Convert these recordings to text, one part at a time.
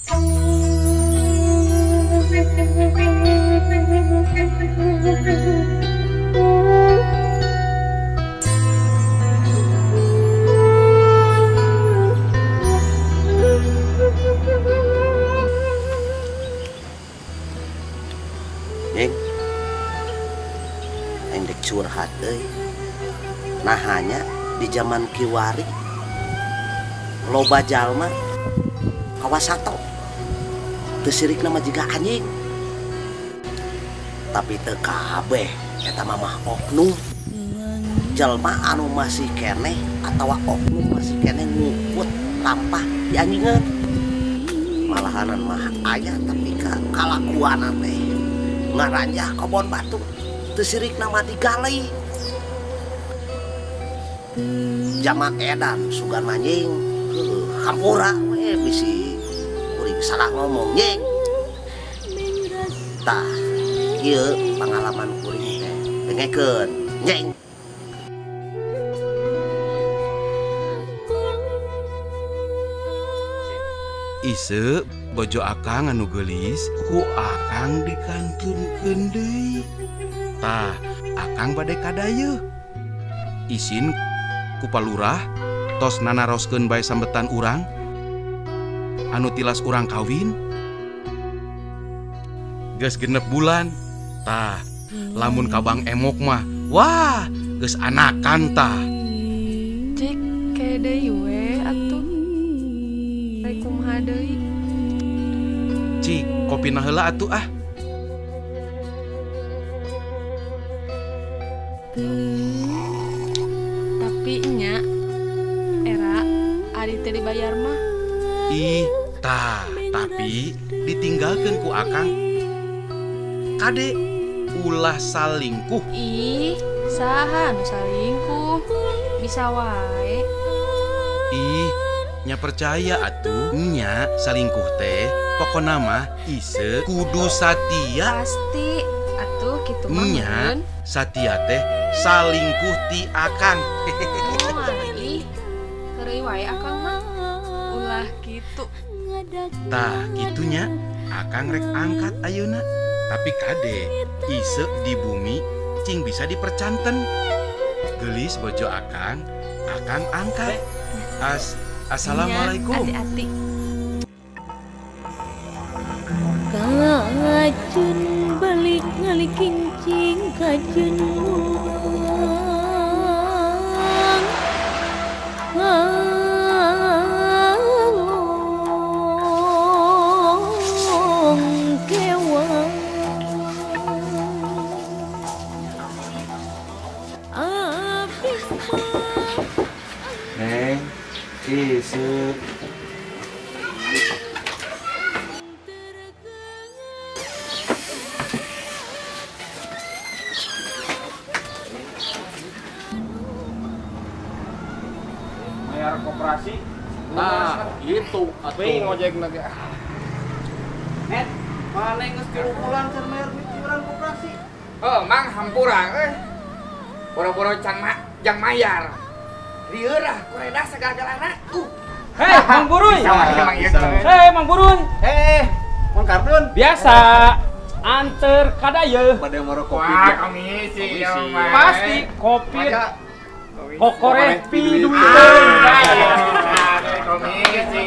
Neng, aing dek curhat euy. Nah hanya di zaman kiwari loba jalma kawasato teu sirikna mah jiga anjing. Tapi teu kabeh eta mah oknum jalma anu masih keneh atawa oknum masih keneh ngukut lampah di anjingeun. Malahanan mah aya tapi ka kalakuanna teh ngaranjah kebon batu teu sirikna mah digalih. Zaman edan sugan manjing hampura we bisi kuring salah ngomong nying. Tah kieu pengalaman kuring teh dengekeun nying. Ise bojo akang anu geulis ku akang dikantunkeun deui. Tah akang bade kadayeuh. Isin ku palurah tos nanaroskeun bae sambetan urang anu tilas urang kawin. Geus 6 bulan. Tah lamun ka Bang Emok mah wah geus anakan tah. Cik ke deui we atuh. Rek kumaha deui? Cik kopina heula atuh ah. Tapi nya era ari teh dibayar mah. Ih, tah, tapi ditinggalkeun ku akang. Kade ulah salingkuh. Ih, saha nu salingkuh? Bisa wae. Ih, nya percaya atuh nya salingkuh teh pokona mah ise kudu satia. Pasti atuh kitu mah. Nya satia teh salingkuh ti akang. Oh, ih, heureuy wae akang mah. Ulah kitu. Tah kitunya akang rek angkat ayeuna. Tapi kade ise di bumi cing bisa dipercanten. Gelis bojo akang, akang angkat. Assalamualaikum. Hati-hati. Kacun balik ngalikincing kacun muang kewang Neng, ise. Bayar koperasi. Nah, itu atuh. Wing ngojek lagi. Net, mana geus 3 bulan can bayar iuran koperasi? Oh, Mang hampura euy. Boro-boro can jang mayar. Lieur ah, kuredah sagala-galana. Hei, Mang Buruy. Hei, Mang Buruy. Hei, Mang Kardun. Biasa anter kadayeuh. Bade moro kopi. Wah, komisi. Pasti kopi. Kokoreh piduiteun. Komisi.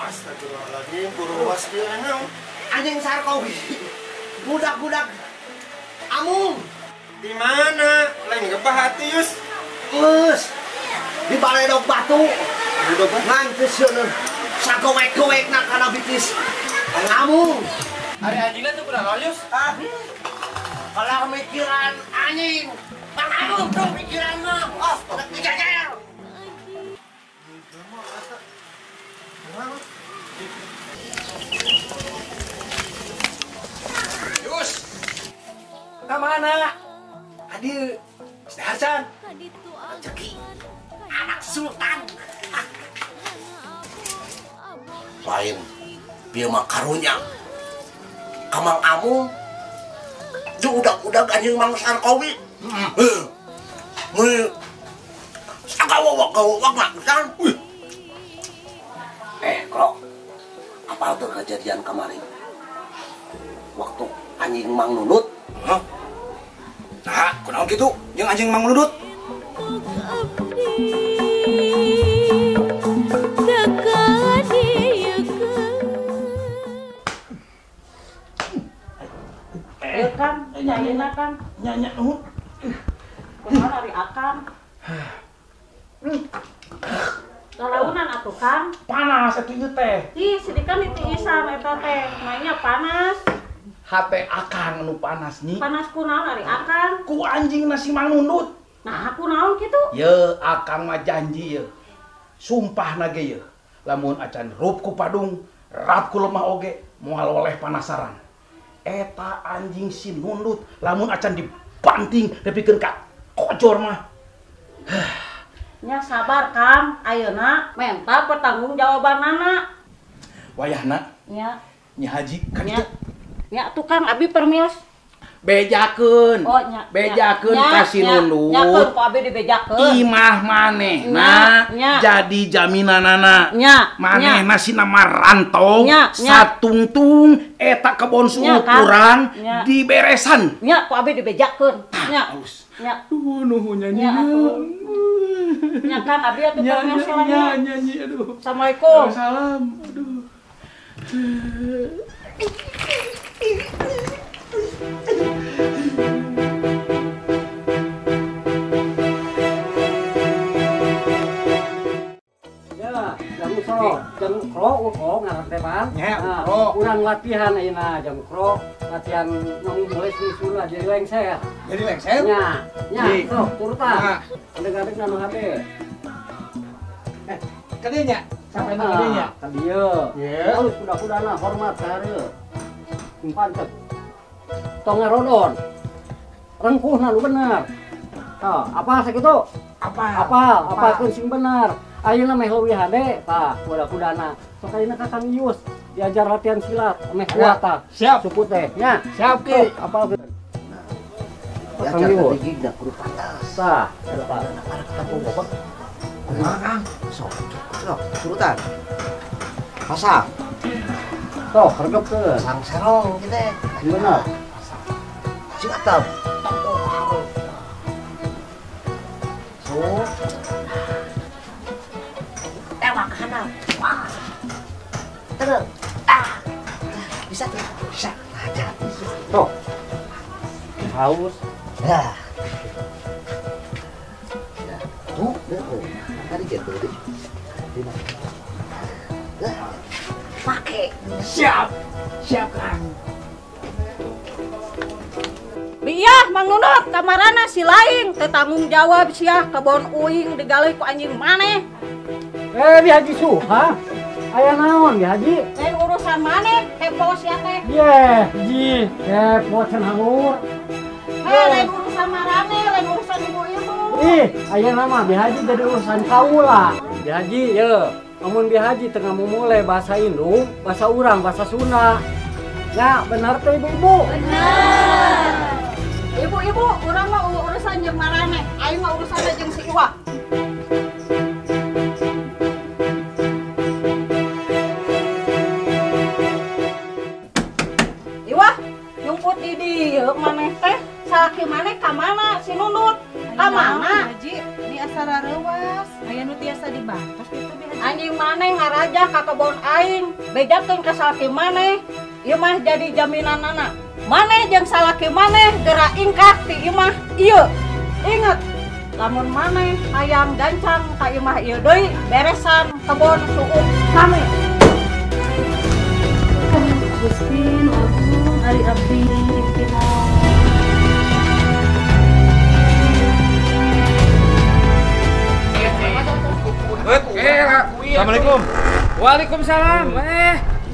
Astagfirullahaladzim, buruas dia anjing sarkowi, budak-budak amung. Di mana? Lain gebah hati Yus. Us, di baledog batu. Ngantis yun, sakowek-kowek nak kana bitis. Ngamung. Hari anjingnya tuh berapa Yus? Ah, kalau mikiran anjing, bang amung tuh pikiran mah. Oh, dijajar. Yus, ke mana? dieu. Dahar can. Rezeki anak sultan. Lain bieu mah karunya. Ka Mang Amung diudag-udag anjing Mang Sarkowi. Heeh. Mun sagawawak-gawawak mah pisan. Kro. Apa tuh kejadian kemarin? Waktu anjing Mang Nunut. Hah? Nah, kunaon kitu jeung anjing Mang Nunut? Kang, nyanyi Kang. Nyanyi nuhun. Kumaha ari Akang? Lalaunan atuh Kang. Panas atuh ieu teh. Ih, sidikan ditiisan eta teh. Mainnya panas. Hate Akang nu panas nyi. Panas kunaon ari Akang? Ku anjing na si Mang Nunut. Nah, kunaon kitu? Ye, Akang mah janji ye. Sumpah na ge ye. Lamun acan rup ku padung, rap ku lemah oge, moal oleh panasaran. Eta anjing si Nunut lamun acan dibanting nepikeun ka kojor mah. Nya sabar Kang, ayeuna menta pertanggungjawabanana. Wayahna? Nya. Nya Haji kan itu. Nya tukang abi permios. Bejakeun. Oh nya. Bejakeun ka si Nunut. Nyakeun ku abi dibejakeun. Imah manehna jadi jaminanana. Nya. Manehna si nama rantau satungtung eta kebon suhu kurang diberesan. Nya ku abi dibejakeun. Nya. Halus. Nya. Duh nuhun nyanyi. Nya Kang abi atuh permios lah nya. Nyanyi aduh. Assalamualaikum. Salam. Aduh. Ya, jam kro, kro ngaran teh Pan. Nya, kro. Urang latihan ayeuna jam kro, latihan mulai sisuna jadi lengser. Jadi lengser? Nya, nya, kro, turutan. Adeg-adeg nu hade. Ka dieu nya? Sampai ka dieu nya? Ka dieu. Halus kuda-kudana hormat ka hareup. Pantep. Tong ngarodon. Rengkuhna nu bener. Tah, apa sakitu? Apa? Apalkeun sing bener. Ayeuna meh leuwih hade tah kuda-kudana. Sok ayeuna ka Kang Ius diajar latihan silat meh kuat tah. Siap. Suku teh nya. Siap Ki. Apalkeun. Diajar ka gigna kudu pantas. Tah, eta. Para ketemu bobot. Kumaha Kang? Sok. Sok, turutan. Pasang. Tuh, regepkeun. Pasang serong kitu. Bener. Sing atap. So. Tewak handap. Wah. Terus. Ah. Bisa tuh. Bisa. Aja. Tuh. Haus. Nah. Tuh, tadi gitu deh. Pakai. Siap. Siap, Kang. Biah Mang Nunut kamarana si laing teu tanggung jawab sia kebon uing digalih ku anjing maneh. Bi Haji Suha. Aya naon Bi Haji? Lain urusan maneh, kepo sia teh. Ye, ji, kepo cenah hangur. Heh, lain urusan marane, lain urusan ibu-ibu. Ih, ayeuna mah Bi Haji jadi urusan kaula. Bi Haji, ye, amun Bi Haji tengah mumule bahasa Indung, bahasa urang, bahasa Sunda. Ya, benar teh ibu-ibu? Benar. Ibu-ibu, urang mah urusan jeung marane, aing mah urusanna jeung si Iwa. Iwa, nyumput di dieu maneh teh, salaki maneh ka mana si Nunut? Ka mana? Haji, di asara reuwas. Aya nu tiasa dibantos kitu Bi Haji. Anjing maneh ngaraja ka kebon aing, bejakeun ka salaki maneh. Ieu mah jadi jaminanana. Maneh jeung salaki maneh geura ingkah ti imah ieu. Ingat, lamun maneh hayang gancang ka imah ieu deui, beresan kebon suuk kami. Gusti nu agung ari abdi pimpinan. Assalamualaikum. Waalaikumsalam.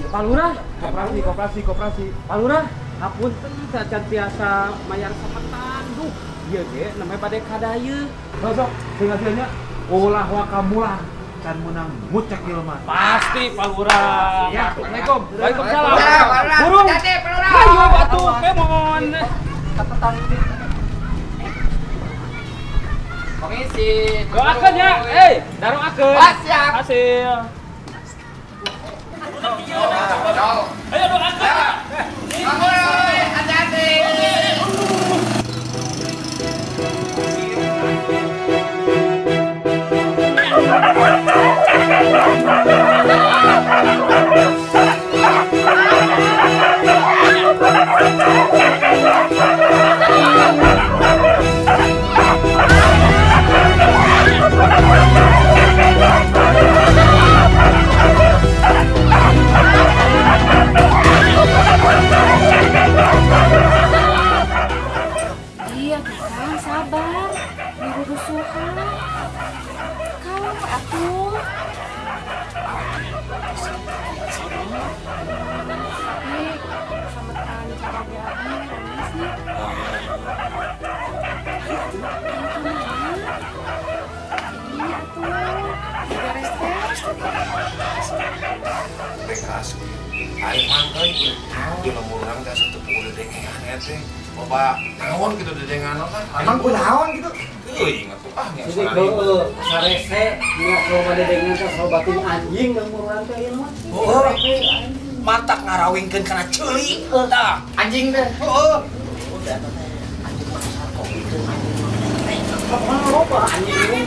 Pak Lurah. Koperasi, koperasi, koperasi. Pak Lurah, hapunten sacan tiasa mayar sametan. Duh, Ieu ge namanya bade kadayeuh. Sok sing hasilnya ulah waka mulang can meunang ngucek jelema. Pasti Pak Lurah. Ya, Assalamualaikum. Waalaikumsalam. Burung. Ayo atuh kemon. Pengisi. Doakeun ya. Daroakeun. Siap. Hasil. Ayo doakeun. Hati-hati. Iya, Kang, sabar. Dirusuhan. Kalem atuh. Ih, sametan cara abi rame sih. Ini atuh, beres teh. Bekas. Aing mah euy, di lembur urang teh asup teu puguh dedengean eta teh. Loba naon kitu dedengean kan? Emang kunaon kitu? Teuing atuh ah nya Jadi heueuh, sarese nya loba dedengean teh sobatin anjing lembur urang teh ieu mah. Heueuh. Matak ngarawingkeun kana ceuli tah. Anjing teh. Heueuh. Udah eta teh anjing mah sarkopikeun anjing mah. Pokona loba anjing.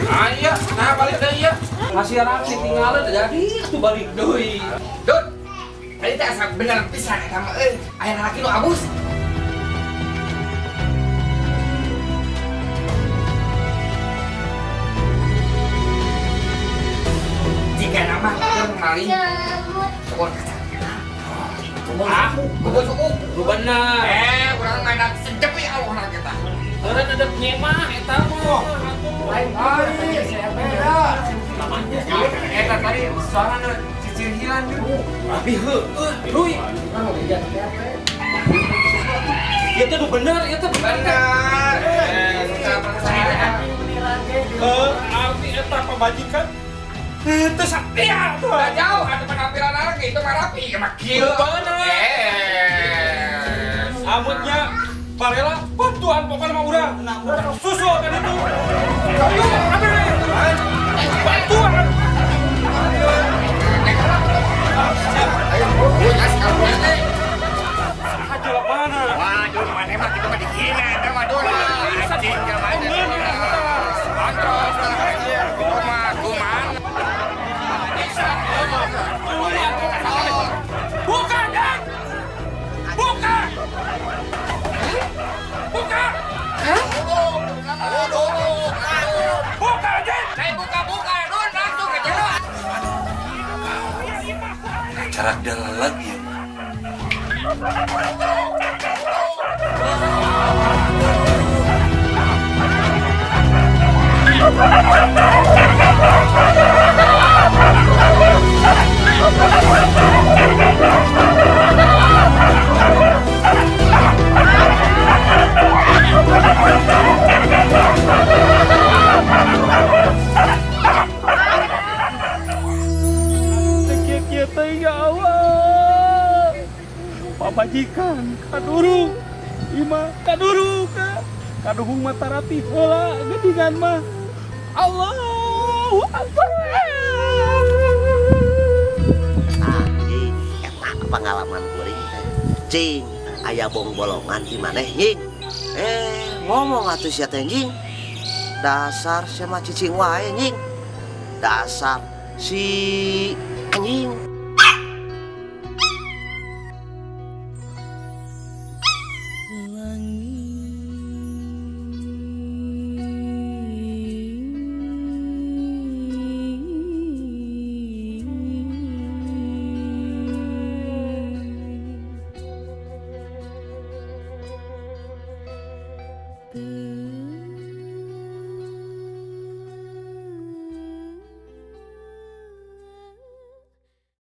Aya, nah balik deui ya. Masih rapi tinggalin jadi atuh balik deui. Dut. Tadi teh asa bener pisan eta mah euy. Aya lalaki nu abus. Jika nama keur maling kebon kacang. Ah, kebon suuk. Lu bener. Urang mainan sejep ya Allah na kita. Eureun ada nyemah eta mah. Lain eta tadi suarana cicir hilang gitu. Tapi heueuh, luy. Ieu teh nu bener, ieu teh bener. Arti eta pamajikan teu satia tuh. Udah jauh atuh penampilan lagi itu mah rapi mah kieu. Bener. Amunnya barela bantuan pokoknya mah urang. Susul kan itu. Ayo, bantuan. Waduh, mana mah kita mah dihina eta mah dul. Anjing jelema teh. Kontrol kumaha kumaha. Buka, Dek. Buka. Buka. Buka, Dek. Saya buka-buka, Dun, langsung ke jero. Cara dalam ya mah. Ya Allah, pamajikan kadurung, ima kadurung, kaduhung mata rapi heula geuningan mah. Allahu Akbar. Anjing, eta pengalaman kuring teh. Cing, aya bongbolongan di maneh nying. Ngomong atuh sia teh nying. Dasar sia mah cicing wae nying. Dasar si